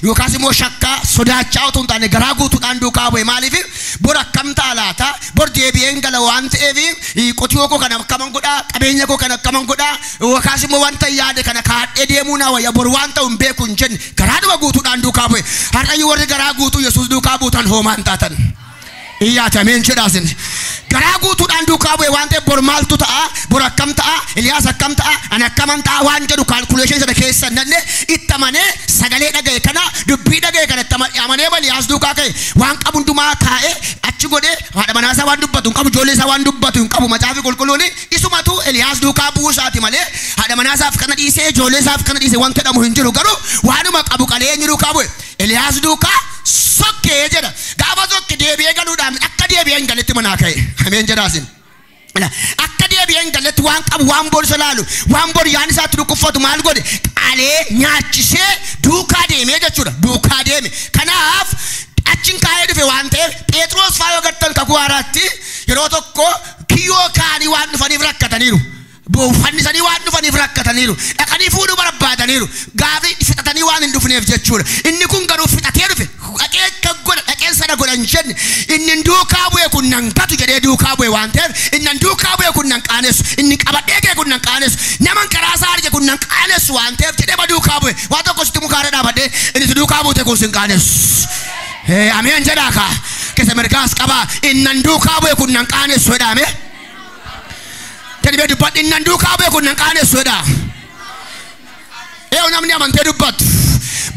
yookaas immoo shakkaa sodaachaa otoo hin taane garaa guutuudhaan duukaa bu'e. Maaliif bor akkam ta'a laata, bor deebi'een gala waan ta'eef qotiyoo koo kana akkaman godhaa, qabeenya koo kana akkaman godhaa, yookaas immoo wanta yaade kana kaadhee deemuu naa wayya, bor waan ta'u hin beeku hin jenne garaadhuma guutuudhaan duukaa bu'e. Har'ayyuu warri garaa guutuu Yesuus duukaa buutan hoomaan taatan. Iyyaati ameen jedhaasin. Garaa guutuudhaan duukaa bu'e waan ta'eef bor maaltu ta'a, bor akkam ta'a, Eliyaas akkam ta'a, ani akkaman ta'a waan jedhu kaalkuleeshinii sana keessa nanne itti amanee sagalee dhaga'e kana, dubbii dhaga'e kana itti amanee Eliyaas duukaa ka'e waan qabu hundumaa kaa'ee achi godhee haadha manaa isaa waan dubbatu hin qabu, ijoollee isaa waan dubbatu hin qabu. Macaafi qulqulluun isumatu Eliyaas duukaa bu'uu isaati malee haadha manaa isaaf kana dhiisee ijoollee isaaf kana dhiisee wanta jedhamu hin jiru. Garuu waanuma qabu qalee eenyu duukaa bu'e? Eliyaas duukaa sokkee jedha. Gaafa sokke deebi'ee galuudhaan akka deebi'ee hin galetti manaa ka'e. Ameen jedhaasin. Akka deebi'ee hin galetti waan qabu, waan bor isa laalu, waan bor yaan isaatti dhukkubfatu maal godhe? Qalee nyaachisee duukaa deemee jechuudha. Duukaa deeme. Kanaaf achiin kaa'ee dhufe waan ta'eef Phexros faayoo gartan kakuu haaraatti yeroo tokko kiyyoo kaanii waan dhufaniif rakkataniiru. Fannisanii waan dhufaniif rakkataniiru. Dhaqanii fuudhuu barbaadaniiru. Gaafi fixatanii waan hin dhufneef jechuudha. Inni kun garuu fixatee dhufe. Dhaqee akka godha, dhaqeen sana godha hin jenne. Inni duukaa bu'e kun nan gatu jedhee duukaa bu'e waan ta'eef, inni duukaa bu'e kun nan qaanessu, inni qabadhee ka'e kun nan qaanessu, naman karaa isaa arge kun nan qaanessu waan ta'eef jedhee ba duukaa bu'e. Waan tokko sitti mukaarra dhaabadhee inni si duukaa buute kun sin qaanessu. Ameen jedhaa kaa. Keessa mirgaas qabaa. Inni duukaa bu'e kun nan qaanessu jedhame. Jedhee dubbadhu, inni duukaa bu'e kun nan qaanessu jedha. Eewu namni amantee dubbatu.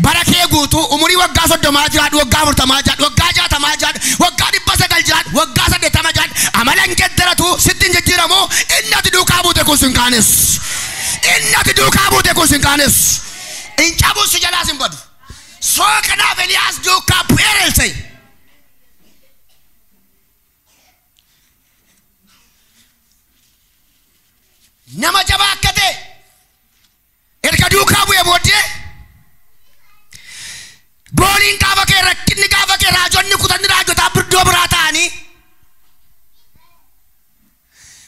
Bara kee guutuu umurii waggaa 30 jiraadhu, waggaa 40 jiraadhu, waggaa 60 jiraadhu, waggaa 900 jiraadhu, waggaa 80 jiraadhu, amala hin geddaratu, sitti hin jijjiiramu, inni ati duukaa buute kun sin qaanessu. Inni ati duukaa buute kun sin qaanessu. Hin cabus, si jalaas hin badu. Soo kanaaf Eliyaas duukaa bu'eera Elsaa'i. Nama jabaa akka ta'e erga duukaa bu'ee booddee gooliin gaafa kee, rakkinni gaafa kee, raajonni kutanni raajotaa iddoo biraa ta'anii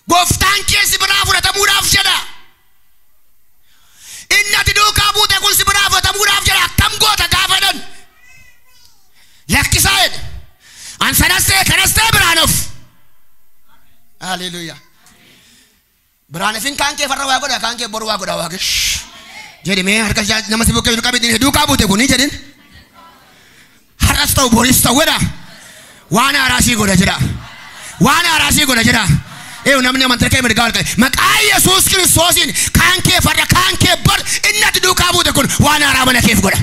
gooftaan kee si biraa fudhatamuudhaaf jedha. Inni ati duukaa buute kun si biraa fudhatamuudhaaf jedha. Akkam goota gaafa jedhan lakkisaa jedhe. An sanas ta'e kanas ta'e biraan of. Haleluuyaa. Biraan ifin kaan kee farra waa godha, kaan kee boru waa godha waaqesh. Jedhi mee harka nama si bukkee jiru qabi, duukaa buute kuni jedhin. Har'as ta'u boris ta'u jedha. Waan haaraa sii godha jedha. Waan haaraa sii godha jedha. Eewu namni amantaa kee mirgaa ol qabe. Maqaa Yesuus Kiristoosiin kaan kee farra, kaan kee bor, inni ati duukaa buute kun waan haaraa mana keef godha.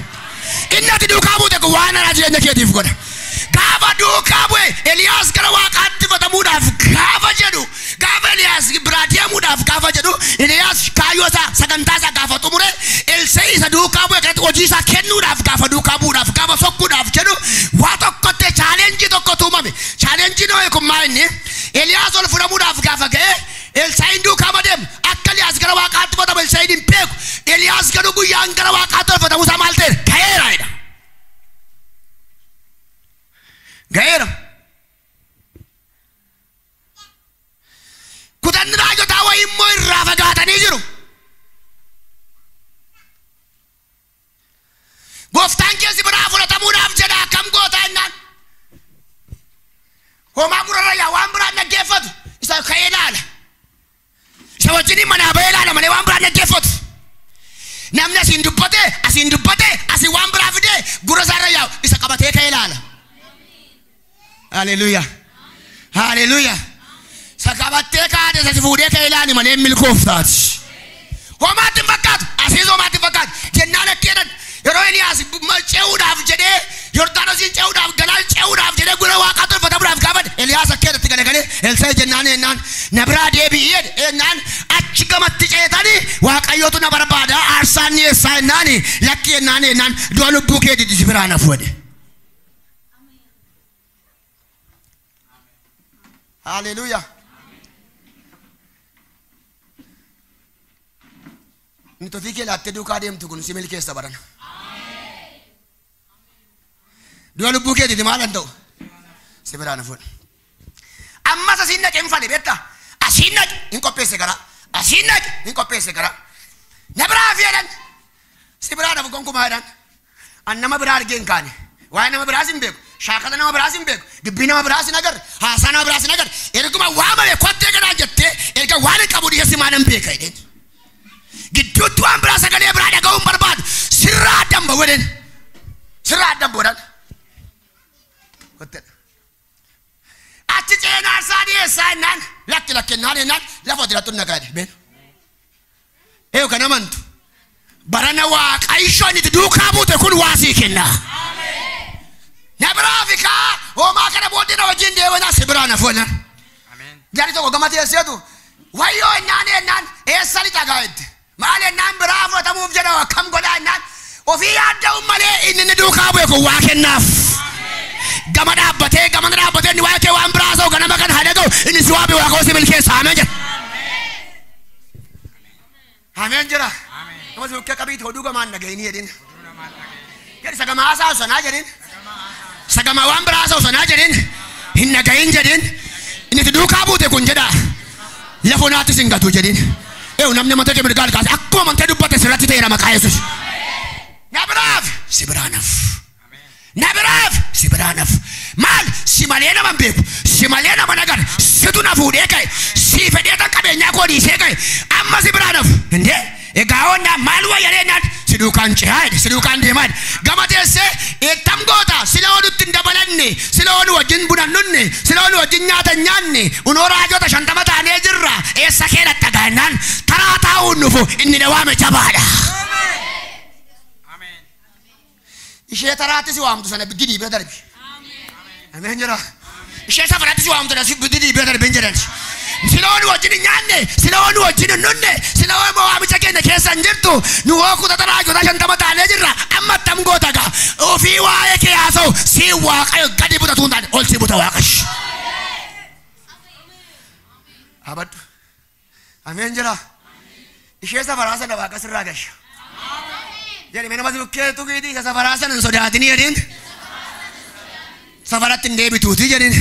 Inni ati duukaa buute kun waan haaraa jireenya keetiif godha. Gaafa duukaa bu'e Eliyaas gara waaqaatti fudhatamuudhaaf gaafa jedhu, gaafa Eliyaas biraa deemuudhaaf gaafa jedhu, Eliyaas kaayyoo isaa sagantaa isaa gaafa xumure, Elsaa'i isa duukaa bu'e kanatti hojii isaa kennuudhaaf gaafa duukaa bu'uudhaaf gaafa sokkuudhaaf jedhu waa tokkotti chaalenjii tokkotu uumame. Chaalenjiin ho'e kun maa inni? Eliyaas ol fudhamuudhaaf gaafa ga'e Elsaa'iin duukaa madeemu. Akka Eliyaas gara waaqaatti fudhatamu Elsaa'iin hin beeku. Eliyaas garuu guyyaan gara waaqaatti ol fudhatamu isaa maal ta'e? Ga'eera jedha. Ga'eera. Kutanni raajotaa wayii immoo irraa fagaatanii jiru. Gooftaan keessi biraa fudhatamuudhaaf jedha akkam goota jennaan. Homaa gurra yaa waan biraan dhaggeeffatu isa ka'ee ilaala. Isa wajjin manaa ba'ee ilaala malee waan biraan dhaggeeffatu. Namni asiin dubbate, asiin dubbate, asiin waan biraa fidee gurra isaarra yaa'u isa qabatee ka'ee ilaala. Haleluuyaa. Haleluuyaa. Isa qabattee kaate isa si fuudhee ka'ee ilaali malee milkooftaati. Homaatti hin fakkaatu, asiis homaatti hin fakkaatu. Jennaan akka jedhan yeroo Eliyaas ce'uudhaaf jedhee Yordaanosiin ce'uudhaaf galaan ce'uudhaaf jedhee gura waaqaa tolfatamuudhaaf gaafa Eliyaas akka jedhatti galagalee Elsaa'i jennaan jennaan na biraa deebi'i jedhe jennaan achi gamatti ceetanii Waaqayyootu na barbaada aarsaan ni eessaa jennaan lakki jennaan jennaan du'a lubbuu keetiiti si biraa na fuudhe. Haleluuyaa. Inni tofii kee laattee duukaa deemtu kun si milkeessa barana. Du'a lubbuu keetiiti maal an ta'u? Si biraa na fuudhe. Ammas asiin dhaqee hin fale beektaa? Asiin dhaqe hin qopheesse garaa. Asiin dhaqe hin qopheesse garaa. Na biraa fi jedhan. Si biraa na gonkumaa jedhan. An nama biraa argee hin kaane. Waa'ee nama biraas hin beeku. Shaakala nama biraas hin beeku. Dubbii nama biraas hin agarre. Haasaa nama biraas hin agarre. Erguma waamame kottee kanaa jettee erga waan hin qabu dhiyeessi maanan beeka jedheen. Gidduutti waan biraa sagalee biraa dhaga'uun barbaadu. Sirraa addan ba'u jedheen. Sirraa addan ba'u. Kotteedha. Achi ceenaa isaa dhiyeessaa jennaan lakki lakki jennaan lafa jiraattu nagaa jedhe beenu. Eeyu kan amantu. Barana waaqayyo inni duukaa buute kun waasii kenna. Na biraa fi kaa homaa kana booddee na wajjin deemanaa si biraa na fuudhan. Jarri tokko gama teesseetu wayyoo ennaan ennaan eessa lixa gaa'etti. Maal ennaan biraa fudhatamuuf jedha akkam godhaa ennaan ofii yaadda'uun malee inni inni duukaa bu'e kun waa kennaaf. Gama dhaabbatee inni waa'ee kee waan biraa sa'u ganama kan haa dhaga'u inni si waa beeku si milkeessa. Ameen jedha. Ameen jedha. Nama suuqqee qabiiti hoduu gamaan dhaga'inii jedhin. Jedhi sagamaa haasa'u sanaa jedhin. Sagamaa waan biraa haasa'u sanaa jedhin. Hin dhaga'in jedhin. Inni itti duukaa buute kun jedha. Lafa naattis hin gatu jedhin. Eewu namni amantaa kee mirgaa kaase akkuma amantee dubbate sirratti ta'eera maqaa Yesuus. Na biraaf si biraa naf. Na biraaf si biraa naf. Maal si malee nama hin beeku. Si malee nama nagar. Situ na fuudhee ka'e. Si fedhee tan qabeenyaa koo dhiisee ka'e. Amma si biraa naf. Indee egaa onnaa maal wayyaree naan si duukaan cehaa jedhe si duukaan deemaa jedhe. Gama teessee eettam goota sila odutti hin dabalanne sila odu wajjin buna nunne sila odu wajjin nyaata hin nyaanne unoo raajota 50 taanee jirra eessa kee dhatta gaannaan taraa taa'uun nufu inni na waame jabaadha. Ishee taraatti si waamtu sana didii bira darbi. Ameen jedha. Ishee safaratti si waamtu sana didii bira darbi hin jedhan. Sila odu wajjin hin nyaanne, sila odu wajjin hin nunne, sila odu waamicha keenya keessa hin jirtu, nu hoo kutata raajota 50 taanee jirra, amma attam goota gaa. Ofii waa'ee kee haasa'u, si waaqayyo gadi butatu hin taane, ol si buta waaqash. Abaddu. Ameen jedha. Ishee safaraa sana waaqa sirraa gasha. Jedhi mee nama si bukkeetu giidii isa safaraa sana hin sodaatinii jedhin. Safaratti hin deebituutii jedhin.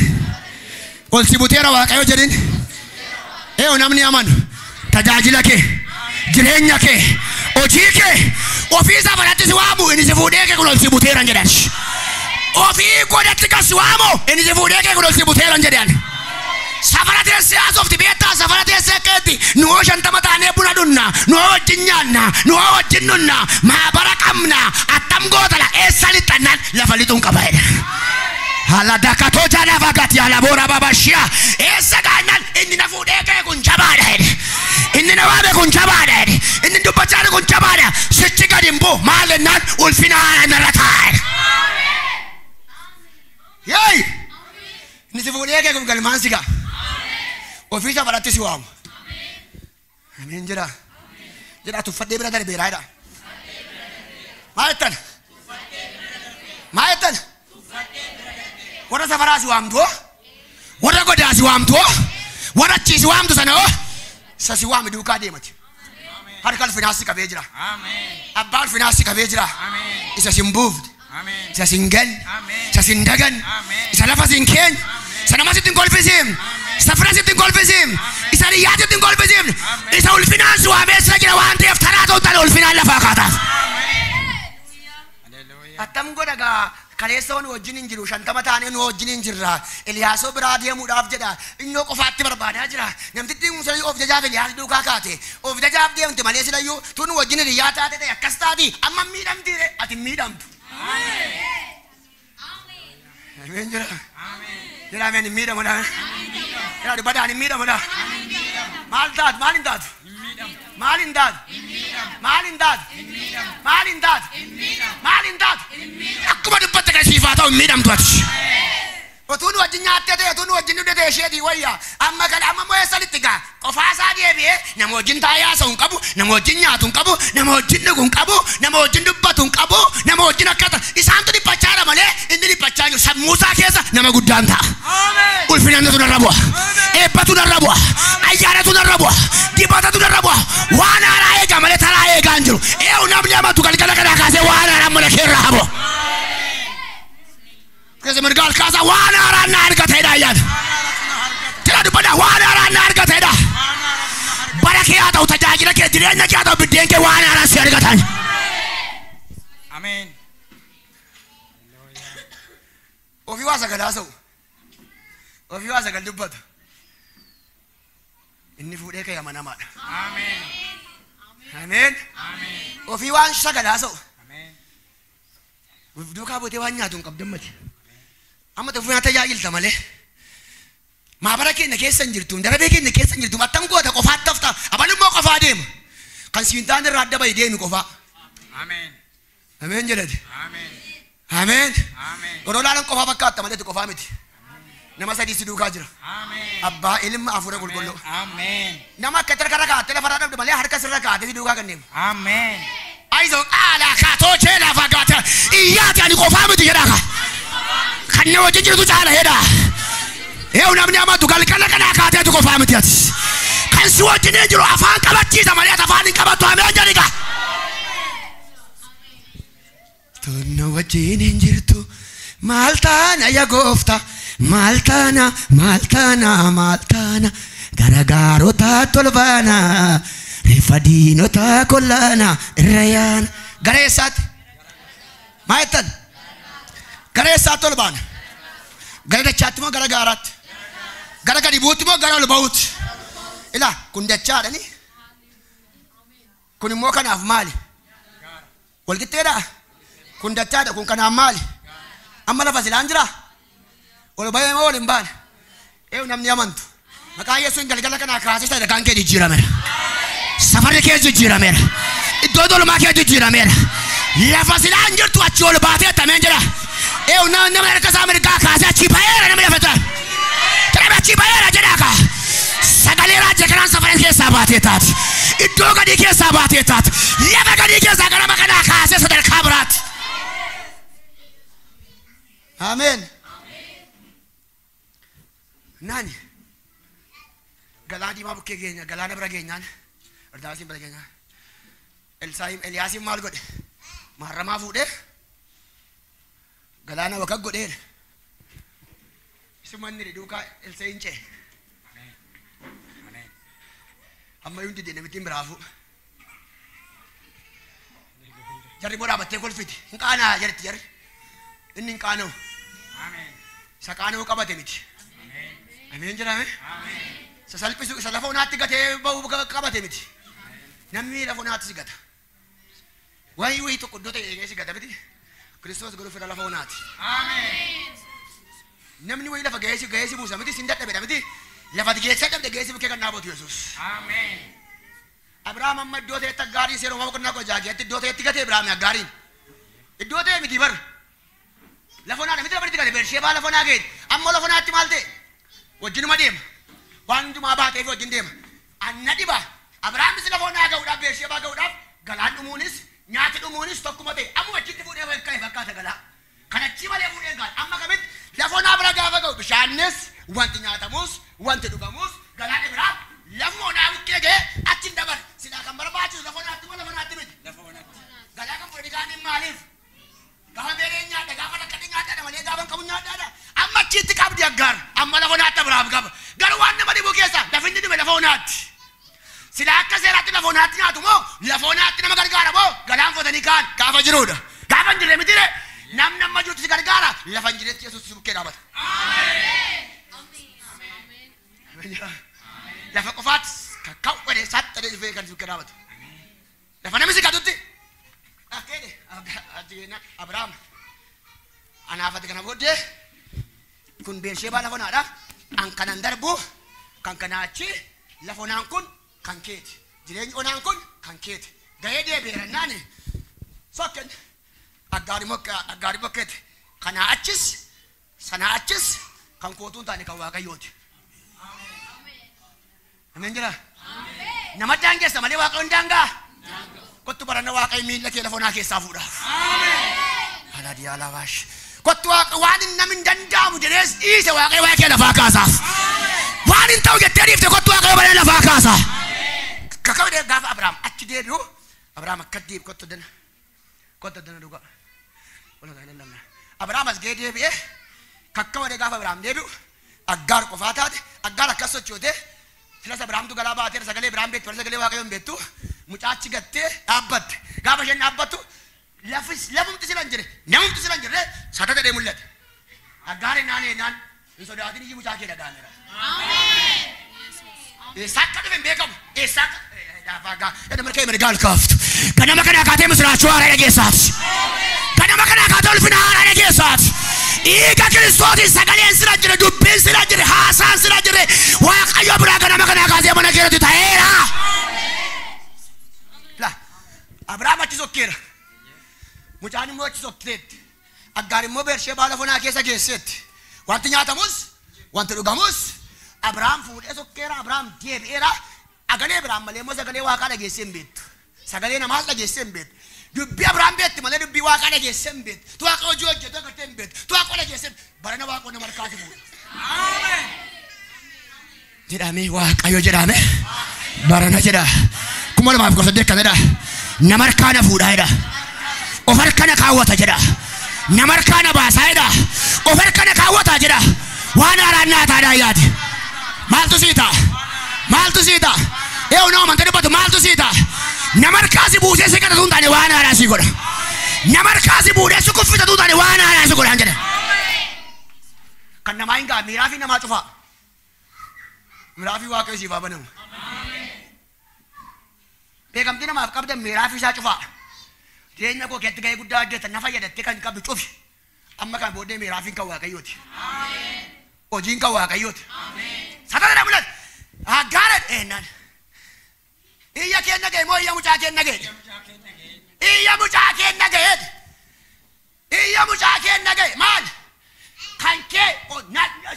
Ol si buteera waaqayyo jedhin. Eeyu namni amanu tajaajila kee, jireenya kee, hojii kee ofii safaratti si waamu inni si fuudhee kee kun ol si buteera jedhan. Ofii godhatti kan si waamu inni si fuudhee kee kun ol si buteera jedhan. Safara teessee haasofti beektaa safara teessee akkanatti nu hoo 50 taanee buna dhunna nu hoo wajjin nyaanna nu hoo wajjin nunna maabara qabna attam gootala eessa lixannaan lafa lixuun qaba jedha. Haladakatoo jalafa gati alaboora babashiya eessa gaannaan inni na fuudhee ka'e kun jabaadha jedhe. Inni na waame kun jabaadha jedhe. Inni dubbachaa jiru kun jabaadha. Sichi gadi hin bu'u maal jennaan ulfina narra taa'a jedhe. Yeey! Inni si fuudhee ka'e kun galmaan si ga'a. Ofii safaratti si waamu. Ameen jedha. Jedha tuffadhee bira darbeeraa jedha. Maal jettan? Maal jettan? Warra safaraa si waamtu hoo? Warra godaa si waamtu hoo? Warra achii si waamtu sana hoo? Isa si waame duukaa deemati. Harka ulfinaas si qabee jira. Abbaa ulfinaas si qabee jira. Isa si hin buufne. Isa si hin ganne. Isa si hin daganne. Isa lafa si hin keenye. Isa nama sitti hin kolfisiifne. Isa fira sitti hin kolfisiifne. Isa hiyyaa sitti hin kolfisiifne. Isa ulfinaan si waamee sira jira waan ta'eef taraa ta'u taane ulfinaan lafaa kaataaf. Attam godha gaa kaleessa nu wajjin hin jiru 50 taanee nu wajjin hin jirra. Eliyaasoo biraa deemuudhaaf jedha. Innoo qofaatti barbaadaa jira. Namtichi kun silayyuu of jajaaf Eliyaas duukaa kaate. Of jajaaf deemte malee silayyuu tun nu wajjin hiriyaa taate ta'e akkas taati amma miidhamtiire ati miidhamtu. Ameen jedha. Jedha ameen hin miidhamu dha. Jedha dubbadhaan hin miidhamu dha. Maal taatu maal hin taatu? Maal hin taatu? Maal hin taatu? Maal hin taatu? Maal hin taatu? Akkuma dubbatte kan siif haa ta'u hin miidhamtu ati. Otuu nu wajjin nyaattee ta'e otuu nu wajjin dhugde ta'e isheetii wayya. Amma kana amma immoo eessa litti gaa? Qofaa isaa deebi'ee nama wajjin taa'ee haasa'u hin qabu, nama wajjin nyaatu hin qabu, nama wajjin dhugu hin qabu, nama wajjin dubbatu hin qabu, nama wajjin akkata. Isaantu dhiphachaa jira malee inni dhiphachaa jiru. Sammuu isaa keessa nama guddaan ta'a. Ulfinatu narra bu'a. Eebbatu narra bu'a. Ayyaanatu narra bu'a. Dibatatu narra bu'a. Waan haaraa eegaa malee taraa eegaa hin jiru. Eewu namni amantu galgala kanaa kaasee waan haaraa mana keerraa haa bu'u. Keessa mirga ol kaasaa waan haaraa na argateedha ayyaana. Jira dubbadhaa waan haaraa na argateedha. Bara kee haa ta'u tajaajila kee jireenya kee haa ta'u biddeen kee waan haaraa si argatan. Ameen. Ofii waa sagal haasa'u. Ofii waa sagal dubbatu. Inni fuudhee ka'e amanamaadha. Ameen. Ameen. Ameen. Ofii waan sagal haasa'u. Ameen. Duukaa buutee waan nyaatu hin qabdu ammati. Amma ta'u nyaata tajaajilta malee. Maabara keenya keessa hin jirtu, darabee keenya keessa hin jirtu, attam goota qofaatti hafta, abalummoo qofaa deema. Kan siin taane irraa adda bahi deemi qofaa. Ameen. Ameen jedhate. Ameen. Ameen. Ameen. Yeroo laalan qofaa fakkaatta malee qofaa miti. Nama sadii si duukaa jira. Ameen. Abbaa, ilma, hafuura qulqulluu. Ameen. Nama akka harka kaa'atte lafarraa dhabde malee harka sirra kaa'atte si duukaa kan deemu. Ameen. Ayizoo qaala kaatoo cheelaa fakkaata. Iyyaati ani qofaa miti jedhaa ka. Kan na wajjin jirtu caala jedhaa. Eewu namni amatu galgala kanaa kaateetu qofaa miti ati. Kan si wajjin jiru afaan qabachiisa malee ati afaan hin qabattu ameen jedhi ka. Tonna wajjin hin jirtu maal taana yaa gooftaa maal taana maal taana maal taana gara gaarotaa tolfaana reeffa diinotaa kollaana irra yaana. Gara eessaatti? Maa jettan? Gara eessaatti ol baana? Gara dachaatti moo gara gaaraatti? Gara gadi buutti moo gara ol ba'uutti? Ilaa kun dachaadhani. Kun immoo kanaaf maali? Wal qixxeedhaa? Kun dachaadha kun kanaaf maali? Amma lafa silaan jiraa? Ol ba'ee moo ol hin baane? Eewu namni amantu. Maqaa Yesuun galgala kanaa kaasee sadarkaan kee jijjiirameera. Safarri kee jijjiirameera. Iddoo tolmaa kee jijjiirameera. Lafa silaan jirtu achi ol baatee tameen jira. Eewu nama harka isaa mirgaa kaasee achi ba'eera namni lafa ta'a. Jedhame achi ba'eera jedhaa kaa. Sagalee raajii kanaan safara keessaa baatee taati. Iddoo gadii keessaa baatee taati. Lafa gadii keessaa gara kanaa kaasee sadarkaa biraatti. Ameen. Naani galaana diimaa bukkee keenya galaana bira geenyaan Yordaanosiin bira geenyaan Elsaayim Eliyaasiin maal godhe? Maharramaa fuudhee galaana wakak godheera. Isuma inni duukaa Elsaayin ce'e. Ameen. Amma yuun didee namittiin biraa fuudha. Jarri immoo dhaabattee kolfiti. Hin qaanaa jarritti jarri. Inni hin qaana'u. Ameen. Isa qaana'u qabate miti. Ameen. Ameen jedhame. Ameen. Isa salphisu isa lafa onaatti gatee ba'u qabate miti. Namni lafa onaatti si gata. Wayii wayii tokko iddoo ta'e eegee si gata miti. Kiristoos garuu fira lafa onaati. Ameen. Namni wayii lafa gahee si buusa miti sin dadhabedha miti. Lafa geessa dhabde gahee si bukkee kan dhaabatu Yesuus. Ameen. Abrahaam amma iddoo ta'etti aggaariin seera uumama boqonnaa kudha jaha keessatti iddoo ta'etti gatee Abrahaam aggaariin. Iddoo ta'e miti bar. Lafa onaadha miti lafa itti gate Bersheebaa lafa onaa ga'e. Amma lafa onaatti maal ta'e? Wajjinuma deema. Waan hundumaa baateef wajjin deema. Anna dhiba. Abrahaamis lafa onaa ga'uudhaaf Bersheebaa ga'uudhaaf galaan dhumuunis nyaati dhumuunis tokkuma ta'e. Amma achitti fuudhee ka'e fakkaata galaa. Kan achi malee fuudhee hin kaane. Amma kamitti lafa onaa bira gaafa ga'u bishaannis wanti nyaatamus wanti dhugamus galaana biraa lafuma onaa bukkee ga'e achi hin dabarre. Silaa kan barbaachisu lafa onaatti moo lafa onaatti miti? Lafa onaatti. Galaa kan fudhanii kaaniin maaliif? Gaafa beelee nyaadha, gaafa rakkate nyaadhaadha malee gaafa hin qabu nyaadhaadha. Amma achitti qabdi aggaar. Amma lafa onaatti Abrahaam qaba. Garuu waan nama dhibu keessa lafi inni dhume lafa onaatti. Silaa akka seeraatti lafa onaatti nyaatu moo lafa onaatti nama gargaara moo galaan fudhatanii kaan gaafa jiruudha. Gaafa hin jirre miti ree. Namni amma jirutti si gargaara lafa hin jirretti Yesuus si bukkee dhaabata. Lafa qofaatti kakka'u godhee saxxadee dhufee kan si bukkee dhaabatu. Lafa namni si gatutti. Akkeedhe Abrahaam anaaf ati kana booddee kun Bersheebaa lafa onaadha. An kanan darbu kan kanaa achi lafa onaan kun kan keeti. Jireenyi onaan kun kan keeti. Gahee deebi'eera naani sokken aggaarii bokkeeti. Kanaa achis sanaa achis kan kootuu hin taane kan Waaqayyooti. Ameen jira. Nama daangeessa malee Waaqayyoon daangaa. Kottu baranna Waaqayyo miilla kee lafa onaa keessaa fuudhaaf. Alaa alaabash. Kottu Waaqa waan hin namni hin danda'amu jedhees dhiise Waaqayyo waa'ee kee lafaa kaasaaf. Waan hin ta'u jettee dhiifte kottu Waaqayyo balee lafaa kaasa. Kaka'u gaafa Abrahaam achi deebi'u Abrahaam akka deebi kottu dana kottu dana dhugaa. Wala kan hin lamna. Abrahaam as ga'ee deebi'ee kakka'u gaafa Abrahaam deebi'u Aggaar qofaa taate Aggaar akkas sochootee filas Abrahaamtu galaa baateera sagalee Abrahaam beektu warra sagalee Waaqayyoon beektu mucaachi gattee dhaabbatte gaafa isheen dhaabbattu lafis lafumti sila hin jirre namumti sila hin jirre satata ta'ee mul'ate. Aggaar naan naan hin sodaatin iyyi mucaa kee dhaga'ameera. Eessaa akka dhufe hin beekamu. Eessaa akka laafaa ganama kee mirgaa ol kaaftu. Ganama kana kaatee misiraachuu haaraa dhageessaati. Ganama kana kaatee ulfina haaraa dhageessaati. Dhiiga Kiristoosiin sagaleen sira jire, dubbiin sira jire, haasaan sira jire, Waaqayyo biraa ganama kana kaasee mana keetti ta'eera. La Abrahaam achi sokkeera. Mucaan immoo achi sokkeetti. Aggaar immoo Beershee baala fonaa keessa geesseetti. Wanti nyaatamus, wanti dhugamus, Abrahaam fuudhee sokkeera, Abrahaam deebi'eera. Sagalee biraan malee immoo sagalee waaqaa dhageessee hin beektu. Sagalee namaas dhageessee hin beektu. Dubbii Abrahaam beekti malee dubbii waaqaa dhageessee hin beektu. Tu waaqa hojii hojjetu agartee hin beektu. Tu waaqa dhageessee barana waaqa nama harkaati fuudha. Jedhamee Waaqayyo jedhame barana jedha. 2018 kan jedha. Nama harkaa na fuudhaa jedha. Of harka na kaawwata jedha. Nama harkaa na baasaa jedha. Of harka na kaawwata jedha. Waan haaraan naa taadhaa yaade. Maaltu sii ta'a? Maaltu sii ta'a? Eewu nama amantaa dubbatu maaltu sii ta'a? Nama harkaa si buusee si kadhatu hin taane waan haaraa si godha. Nama harkaa si buusee si kuffisatu hin taane waan haaraa si godha jedha. Kan namaa hin ga'a miiraa fi namaa cufaa. Miiraa fi Waaqayyo siif haa banamu. Beekamtii namaaf qabdan miiraa fi isaa cufaa. Jireenya koo keessatti gahee guddaa hojjetan na fayyadattee kan qabdu cufi. Amma kan booddee miiraa fi kan Waaqayyooti. Hojiin kan Waaqayyooti. Satana mul'atu. Aggaara eennan. Iyya kee dhaga'e moo iyya mucaa kee dhaga'e? Iyya mucaa kee dhaga'e. Iyya mucaa kee dhaga'e maal? Kan kee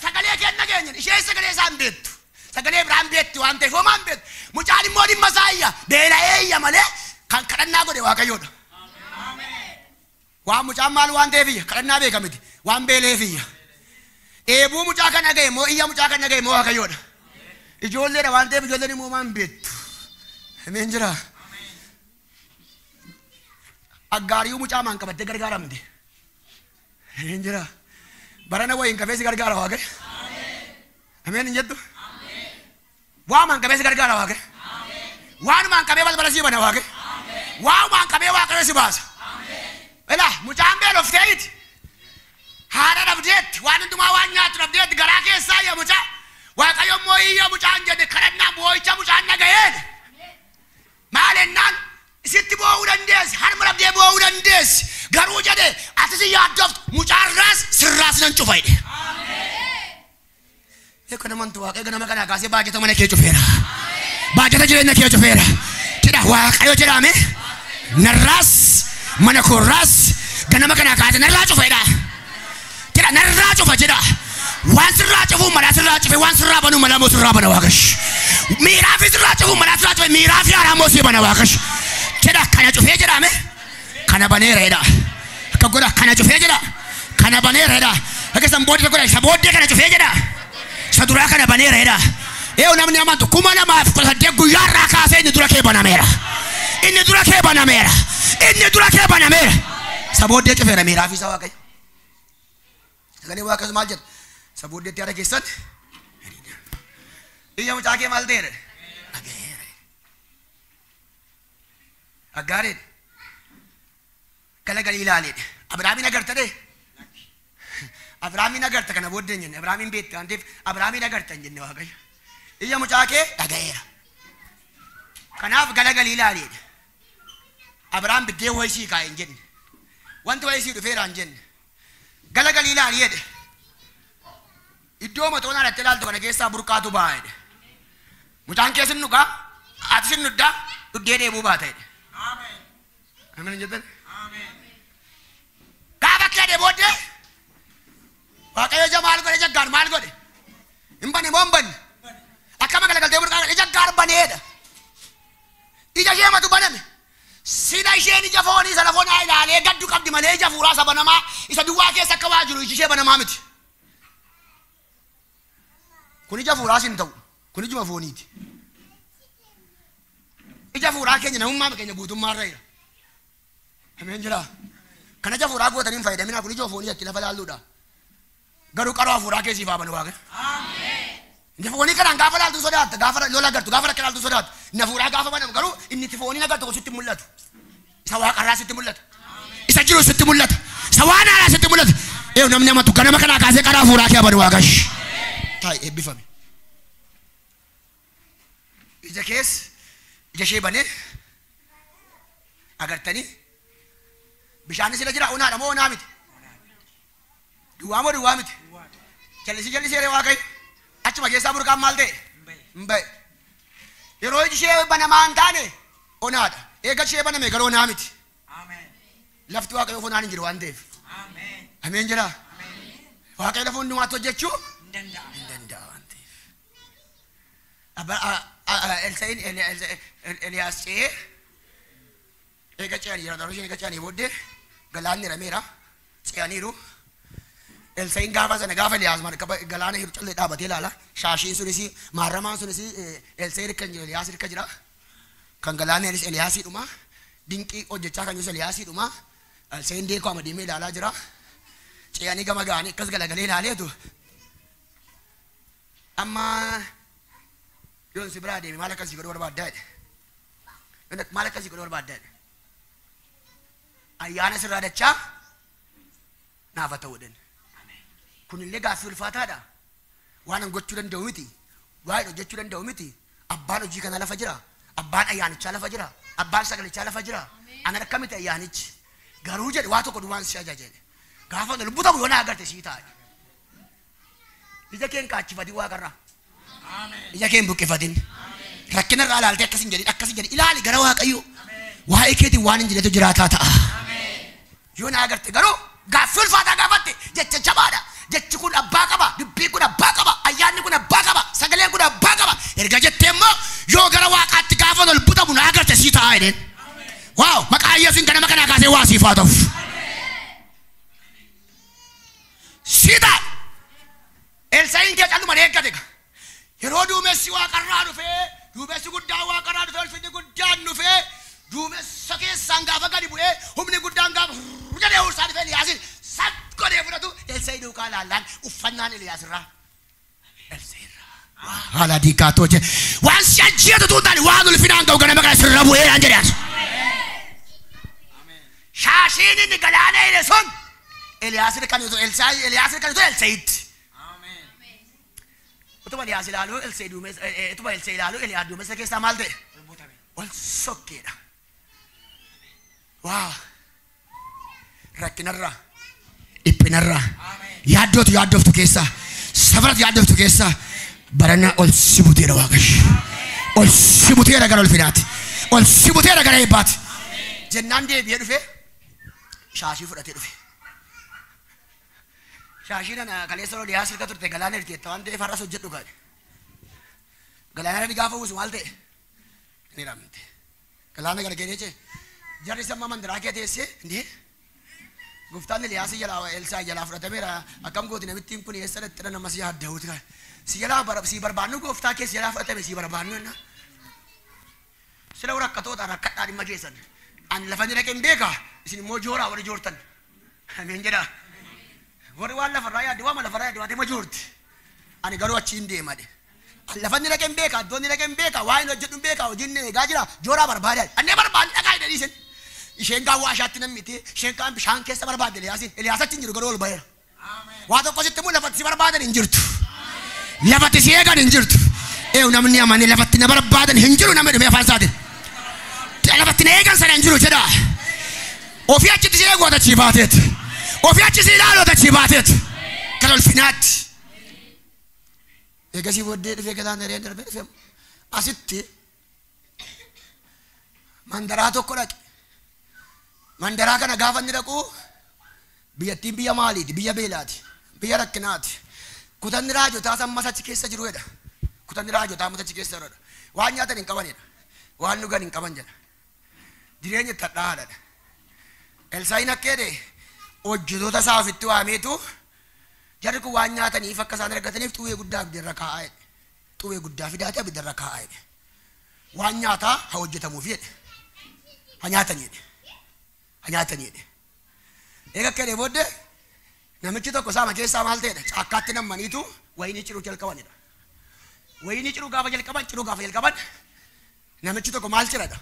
sagalee kee dhaga'e isheen sagalee isaan beektu. Sagalee biraan beektu waan ta'eef homaan beektu. Mucaan immoo dhimma isaa iyya beela'ee iyya malee kan kadhannaa godhe Waaqayyoodha. Waan mucaan maal waan ta'eef iyya kadhannaa beeka miti waan beela'eef iyya. Eebuu mucaa kan dhaga'e moo iyya mucaa kan dhaga'e moo Waaqayyoodha. Ijoolleedha waan ta'eef ijoolleen immoo maan beektu. Ameen jira. Aggaariyyuu mucaa maan qabattee gargaaramte. Ameen jira. Barana wayiin qabee si gargaara Waaqayyo. Ameen hin jettu? Waamaan qabee si gargaara Waaqayyo. Waanumaan qabee balbala sii bana Waaqayyo. Waanumaan qabee Waaqayyo si baasa. Ilaa mucaan beelofteeti. Haadha dhabdeetti waan hundumaa waan nyaattu dhabdeetti garaa keessaa iyya mucaa. Waaqayyo immoo iyya mucaan jedhe kadhannaa boo'icha mucaan dhaga'een. Maal ennaan sitti boo'uu dandeessi harma dhabdee boo'uu dandeessi garuu jedhe ati si yaaddoftu mucaarraas sirraas nan cufa jedhe. Eekoo namantu Waaqayyo ganama kanaa kaasee baajata mana kee cufeera. Baajata jireenya kee cufeera. Jedha Waaqayyo jedhame narraas mana koorraas ganama kanaa kaasee narraa cufa jedha. Jedha narraa cufa jedha. Waan sirraa cufuu malaa sirraa cufe waan sirraa banuu malaa moo sirraa bana Waaqayyo. Miiraa fi sirraa cufuu malaa sirraa cufe miiraa fi haaraa moo sii bana Waaqayyo. Jedha kana cufee jedhame kana baneera jedha. Akka godha kana cufee jedha kana baneera jedha. Akka isan booddee godha isa booddee kana cufee jedha. Isa duraa kana baneera jedha. Eewu namni amantu 2018 guyyaa irraa kaasee inni dura kee banameera. Inni dura kee banameera. Inni dura kee banameera. Isa booddee cufeera miiraa fi isa Waaqayyo. Sagalee Waaqayyo maal jedha? Isa booddeetti haadha keessan iyya mucaa kee maal ta'eera? Dhaga'eera. Aggaareen galagalii ilaaleedha. Abrahaamin agarta dee? Abrahaamin agarta kana booddee hin jenne. Abrahaamin beekte waan ta'eef Abrahaamin agarta hin jenne Waaqayyo. Iyya mucaa kee dhaga'eera. Kanaaf galagalii ilaaleedha. Abrahaam biddeen wayii sii kaa'e hin jenne. Wanti wayii sii dhufeera hin jenne. Galagalii ilaaleedha. Iddoo matoon haadhattee ilaaltu kana keessaa burqaatu ba'a jedhe. Mucaan kee sin dhugaa, ati sin dhuddaa, dhuddee deebuu baata jedhe. Ameen hin jettan? Gaafa kee booddee Waaqayyo ija maal godhe jaggaar maal godhe? Hin banne moo hin banne? Akkama galagaltee burqaa godhe jaggaar baneedha. Ija ishee matu baname. Sila isheen ija foonii sana foonaa ilaalee gaddu qabdi malee ija fuuraa isa banamaa isa duwwaa keessa akka waa jiru iji ishee banamaa miti. Kun ija fuuraas hin ta'u. Kun ijuma fooniiti. Ija fuuraa keenya namummaa keenya guutummaa irra jira. Ameen jira. Kana ija fuuraa gootanii hin fayyadaminaa kun ija foonii itti lafa laalluudha. Garuu qaroo fuuraa keessiif haa banu Waaqayyo. Inni foonii kanaan gaafa laaltu sodaatta gaafa lola agartu gaafa rakkina laaltu sodaatta. Inni fuuraa gaafa banamu garuu inni itti fooniin agartu kun sitti mul'atu. Isa waaqarraa sitti mul'ata. Isa jiru sitti mul'ata. Isa waan haaraa sitti mul'ata. Eewu namni amatu ganama kanaa kaasee karaa hafuuraa kee abadu Waaqayyo. Taa'i eebbifame. Ija kees ija ishee banee agartanii bishaanis irra jira onaadha moo onaa miti? Duwwaa moo duwwaa miti? Jallisii jallisee ree Waaqayyo. Achuma keessaa burqaan maal ta'e? Hin ba'e. Yeroo iji ishee banamaa hin taane onaadha. Eega ishee baname garuu onaa miti. Lafti Waaqayyoof onaan hin jiru waan ta'eef. Ameen jedhaa. Waaqayyo lafa hundumaatti hojjechuu hin danda'a waan ta'eef. Elsaa'iin Eliyaas ce'ee eega ce'anii jira isheen eega ce'anii booddee galaanni hirameera ce'aniiru. Elsaa'iin gaafa sana gaafa Eliyaas galaana hiru callee dhaabatee ilaala. Shaashiin sunis maarramaan sunis Elsaa'iin hirka hin jiru Eliyaas hirka jira. Kan galaanni Eliyaasiidhuma. Dinqii hojjechaa kan jirus Eliyaasiidhuma. Elsaa'iin deekoo ama deemee ilaalaa jira. Ce'anii gama ga'anii akkas galagalee ilaaleetu. Amma yoon si biraa deeme maal akkasii godhuu barbaaddaa jedhe. Maal akkasii godhuu barbaaddaa jedhe. Ayyaana sirraa dachaa naaf haa ta'u jedhan. Kunillee gaaffii ulfaataadha. Waan an gochuu danda'u miti. Waan hojjechuu danda'u miti. Abbaan hojii kana lafa jira. Abbaan ayyaanichaa lafa jira. Abbaan sagalichaa lafa jira. Ana harka miti ayyaanichi. Garuu jedhe waa tokko duwwaan si ajaja jedhe. Gaafa lubbuu ta'u yoo na agarte sii ta'a. Ija keen kaachifatin waaqarraa. Ija keen buqqifatin. Rakkina irraa ilaaltee akkas hin jedhin akkas hin jedhin ilaali gara Waaqayyoo. Waa'ee keetiin waan hin jedhetu jiraataa ta'a. Yoo na agarte garuu gaaffii ulfaataa gaafatte jecha jabaadha. Jechi kun abbaa qaba, dubbiin kun abbaa qaba, ayyaanni kun abbaa qaba, sagaleen kun abbaa qaba. Erga jettee immoo yoo gara waaqaatti gaafa ol butamu na agarte sii ta'a jedheen. Waaw maqaa Yesuusiin ganama kanaa kaasee waa siif haa ta'u. Sii ta'a. Elsaa'iin kee calluma eeggate. Yeroo duumessi waaqarraa dhufee, duumessi guddaan waaqarraa dhufee, ulfinni guddaan dhufee, duumessa keessaan gaafa gadi bu'ee, humni guddaan gaafa jedhee huursaa dhufee Eliyaasin sat godhee fudhatu Elsaa'i duukaa laallaan uffannaan Eliyaas irraa. Elsaa'i irraa. Haala diikaatoo jee waan si ajjeetu tuun taane waan ulfinaan ga'u ganama kana sirra bu'ee naan jedhe as. Shaashiin inni galaana hidhe sun Eliyaas kan Elsaa'i Eliyaas kan Elsaa'itti. Utuma Eliyaas ilaaluu Elsaa'i duumessa utuma Elsaa'i ilaaluu Eliyaas duumessa keessaa maal ta'e? Ol sokkeedha. Waa rakkinarraa dhiphinarraa yaaddootu yaaddoftu keessaa safaratu yaaddoftu keessaa barana ol si buteera Waaqayyo. Ol si buteera gara ulfinaati. Ol si buteera gara eebbaati. Jennaan deebi'ee dhufee shaashii fudhatee dhufe. Shaashii nana kaleessa Eliyaas hirka turte galaana hirteetta waan ta'eef har'as hojjedhu gaadhe. Galaana irra gaafa buusu maal ta'e? Ni ramte. Galaana gara keenyee jee jarri samma mandaraa kee teessee indee gooftaan Eliyaas jalaa Elsaa jalaa fudhatameera akkam gooti namittiin kun eessa dhaqxira nama si yaadda'uuti kan. Si jalaa si barbaannu gooftaa kee si jalaa fudhatame si barbaannu jenna. Sila rakkatoota rakkadhaa dhimma keessan. Ani lafa inni dhaqeen beeka isin immoo jooraa warri joortan. Ameen jedhaa. Warri waan lafarraa yaadde waama lafarraa yaadde waatee ma joorti. Ani garuu achiin deemadhe. Lafa inni dhaqeen beeka iddoo inni dhaqeen beeka waan inni hojjedhu beeka hojiin inni eegaa jira jooraa barbaade. Annee barbaanne dhaqaa jedhanii isin. Isheen kaan waa ishaatti nammite isheen kaan bishaan keessa barbaadde Eliyaasin. Eliyaas achi hin jiru garuu ol ba'eera. Waa tokko sitti immoo lafatti si barbaadan hin jirtu. Lafatti si eegan hin jirtu. Eewu namni amane lafatti na barbaadan hin jiru namni dhumee afaan isaatiin. Lafatti na eegan sana hin jiru jedha. Ofii achitti si eegu achii baateet. Ofii achi si ilaalu achii baateet. Gara ulfinaatti. Eegasii booddee dhufee galaana hireen darbee dhufee asitti mandaraa tokko dhaqe. Mandaraa kana gaafa inni dhaqu biyyattiin biyya maaliiti? Biyya beelaati. Biyya rakkinaati. Kutanni raajotaa ammas achi keessa jiru jedha. Kutanni raajotaa ammas achi keessa jiru jedha. Waan nyaatan hin qabanidha. Waan dhugan hin qaban jedha. Jireenya itti hadhaa'aadha. Elsaa'iin akka jedhe hojjettoota isaa ofitti waameetu jarri kun waan nyaataniif akka isaan argataniif xuwwee guddaa abiddarra kaa'aa jedhe. Xuwwee guddaa fidaatee abiddarra kaa'aa jedhe. Waan nyaataa haa hojjetamuuf jedhe. Haa nyaatanii jedhe. Haa nyaatanii jedhe. Eega akka jedhee booddee namichi tokko saama keessaa maal ta'edha? Caakkaatti nammaniitu wayinii ciruu jalqabanidha. Wayinii ciruu gaafa jalqaban ciruu gaafa jalqaban namichi tokko maal ciradha?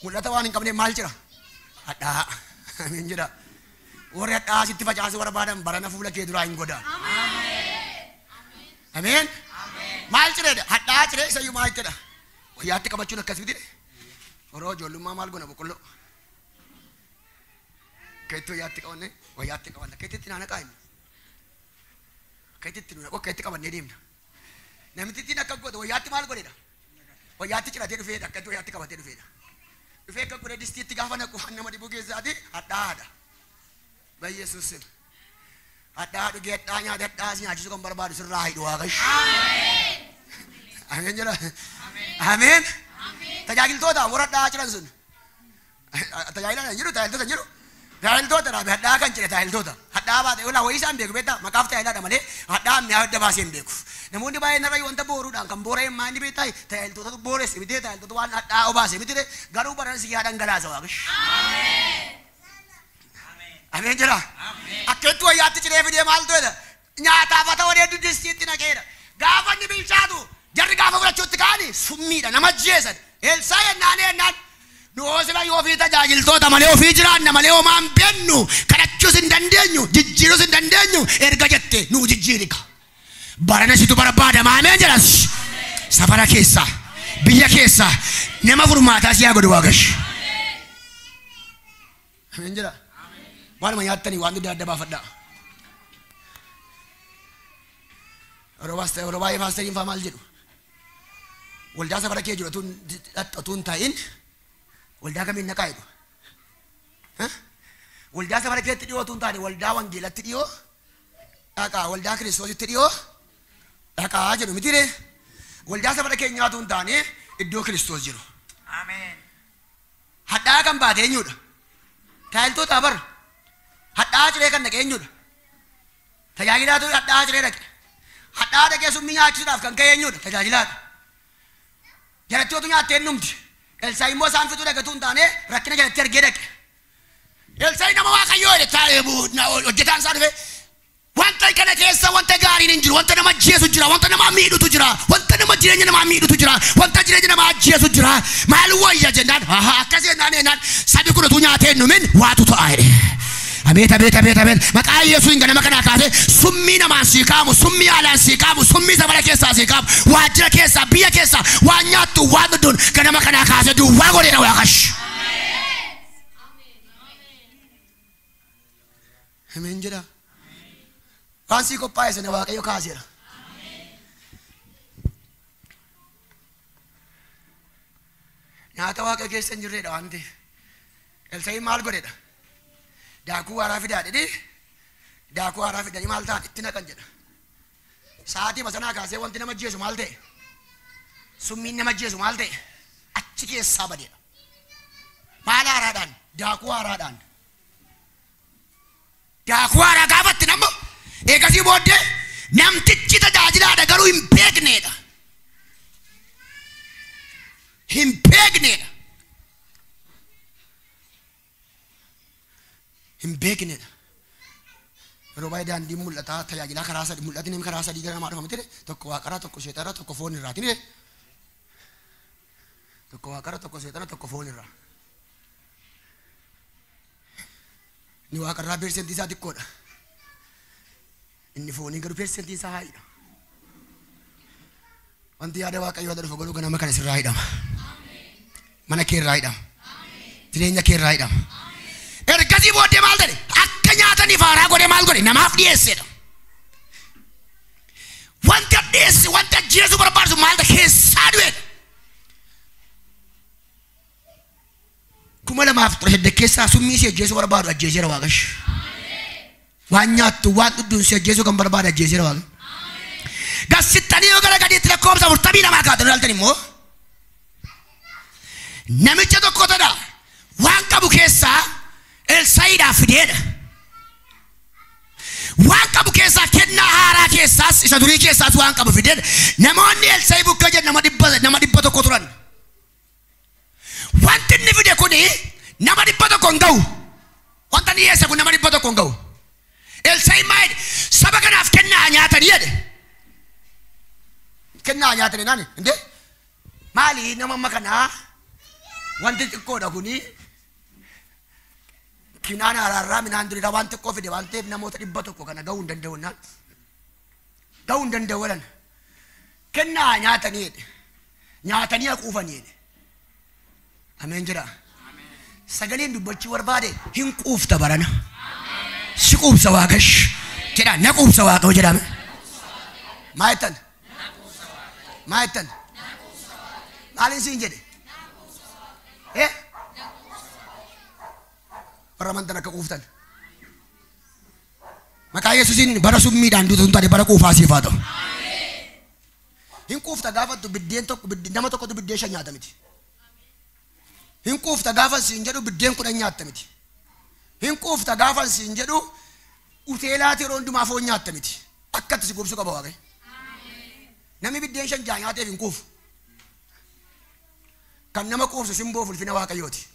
Mul'ata waan hin qabneef maal cira? Hadhaa. Amiin jedha. Warri hadhaa sitti facaasuu barbaadan barana fuula kee duraa hin godaan. Ameen. Maal cireedha? Hadhaa ciree isayyuu maal jedha? Wayyaatti qabachuun akkas miti. Yeroo ijoollummaa maal goona boqqolloo? Keetti wayyaatti qabanne wayyaatti qabanna. Keetti itti naannaqaa inni. Keetti itti naqoo keetti qabannee deemna. Namittiin akka goote wayyaatti maal godheedha? Wayyaatti ciratee dhufeedha. Akkatti wayyaatti qabatee dhufeedha. Dhufee akka godhe distiitti gaafa naqu waan nama dhibuu keessaati hadhaadha. Bayyesuus sim. Hadhaa dhugee hadhaa nyaate hadhaa si nyaachisuu kan barbaadu sirraa hidhu Waaqayyo. Ameen jedha. Ameen. Tajaajiltoota warra hadhaa ciran sun. Tajaajila hin jiru tajaajiltoota hin jiru. Tajaajiltoota dhaabe hadhaa kan cire tajaajiltoota. Hadhaa baate olaa wayii isaan beeku beektaa maqaaf tajaajilaadha malee hadhaa mi'aa adda baasee hin beeku. Namoonni baay'een irra wanta booruudhaan kan boora'e maal beektaa tajaajiltootatu booresse miti tajaajiltoota waan hadhaa obaase miti garuu baran si yaa dhangalaasa Waaqayyo. Ameen jedha. Akkantu wayyaatti ciree fidee maal ta'edha? Nyaataaf haa ta'u odee distiitti naqeedha. Gaafa inni bilchaatu jarri gaafa fudhachuutti ka'ani summiidha nama ajjeesan. Elsaa yennaan yennaan nu hoosila yoo ofii tajaajiltoota malee ofii jiraanna malee homaa hin beennu kadhachuus hin dandeenyu jijjiiruus hin dandeenyu erga jette nu jijjiirika. Barana situ barbaadama ameen jedhas. Safara keessa biyya keessa nama furmaataa si haa godhu Waaqayyo. Ameen jedha. Waanuma nyaattanii waan adda adda baafadhaa. Yeroo baay'ee paasteriin fa'aa maal jedhu? Waldaa safara kee jiru otuu hin taa'in waldaa kamiin naqaa jedhu. Waldaa safara keetti dhiyoo otuu hin taane waldaa wangeelatti dhiyoo dhaqaa waldaa kiristoositti dhiyoo dhaqaa jedhu miti ree. Waldaa safara keenyaa otuu hin taane iddoo Kiristoos jiru. Hadhaa kan baate eenyudha? Tajaajiltoota bara. Hadhaa ciree kan dhaqe eenyudha? Tajaajilaatu hadhaa ciree dhaqe. Hadhaa dhaqee summii nyaachisuudhaaf kan ka'e eenyudha? Tajaajilaadha. Jalattii otuu nyaattee ennumti. Elsaa'i immoo isaan fixuu dhaqe utuu hin taane rakkina jalatti argee dhaqe. Elsaa'i nama Waaqayyoo jedhe hojjetaan isaa dhufe wanta kana keessa wanta gaariin hin jiru, wanta nama ajjeesu jira, wanta nama miidhutu jira, wanta nama jireenya namaa miidhutu jira, wanta jireenya namaa ajjeesu jira. Maal wayya jennaan akkas jennaan jennaan sabi kun utuu nyaatee hin dhumin waatu ta'a jedhe. Ameet ameet ameet ameet maqaa Yesuusiin ganama kanaa kaasee summii namaan sii kaamu, summii haalaan sii kaamu, summii safara keessaa sii kaamu, waajjira keessaa, biyya keessaa waan nyaattu waan dhugduun ganama kanaa kaasee duwwaa godheera Waaqayyo. Ameen jedha. Waan sii qophaa'e sana Waaqayyo kaaseera. Nyaata Waaqayyo keessa hin jirredha waan ta'eef. Elsaa'i maal godheedha? Daakuu haaraa fidaa jedhee daakuu haaraa fidanii maal ta'an itti naqan jedha. Sa'aatii masanaa kaasee wanti nama ajjeesu maal ta'e? Summiin nama ajjeesu maal ta'e? Achi keessaa badeedha. Maal haaraadhaan? Daakuu haaraadhaan. Daakuu haaraa gaafatti nama eegasii booddee namtichi tajaajilaadha garuu hin beekneedha. Hin beekneedha. Hin beekneedha. Yeroo baay'ee daandiin mul'ataa tajaajilaa karaa sadii mul'atni namni karaa sadii gara namaa dhufa miti tokko waaqarraa tokko seexanarraa tokko foon irraati ni tokko waaqarraa tokko seexana tokko foon irraa. Inni waaqarraa persentii isaa xiqqoodha. Inni foonii garuu persentii isaa haayidha. Wanti yaada Waaqayyoo adda dhufa godhuu ganama kana sirraa hidhama. Mana kee irraa hidhama. Jireenya kee irraa hidhama. Ergasii booddee maal ta'e? Akka nyaataniif haaraa godhe maal godhe? Namaaf dhiyeessedha. Wanta dhiyeesse wanta ajjeesuu barbaachisu maal ta'e keessaa du'edha. 2018 keessaa summii si ajjeesuu barbaadu ajjeeseera Waaqayyo. Waan nyaattu waan dhugduun si ajjeesuu kan barbaadu ajjeeseera Waaqayyo. Gassittanii yoo gara gadiitti lakkoofsa 42 kaatanii ilaaltan immoo namicha tokko tadha waan qabu keessaa Elsaa'iidhaaf fideedha. Waan qabu keessaa kennaa haaraa keessaas isa durii keessaas waan qabu fideedha. Namoonni Elsaa'i bukkee jedhan nama 100 turan. Wanti inni fide kuni nama 100 hin ga'u. Wanta inni dhiyeesse kun nama 100 hin ga'u. Elsaa'i maal jedhe? Saba kanaaf kennaa nyaatanii jedhe. Kennaa nyaatanii naani? Indee? Maali nama amma kanaa wanti xiqqoodha kuni Makiinaan araarraa minaan duriiraa waan xiqqoo fide waan ta'eef namoota 100 kana ga'uu hin danda'u naan. Ga'uu hin danda'u jedhan. Kennaa nyaatanii jedhe. Nyaatanii haquufanii jedhe. Ameen jedha. Sagaleen dubbachuu barbaade hin quufta barana. Si quubsa Waaqayyo. Jedha na quubsa Waaqayyo jedhame. Maa jettan? Maa jettan? Maaliin siin jedhe? Eh? Warra amantan akka quuftan. Maqaa Yesuusiin bara summiidhaan duutu hin taane bara quufaa siif haa ta'u. Hin quufta gaafattu biddeen tokko nama tokkotu biddeen 5 nyaata miti. Hin quufta gaafa siin jedhu biddeen 10 nyaatta miti. Hin quufta gaafa siin jedhu uteelaati yeroo hundumaa foon nyaatta miti. Akkatti si quubsu qaba Waaqayyo. Namni biddeen 5 6 nyaateef hin quufu. Kan nama quufsu simboo fulfina Waaqayyooti.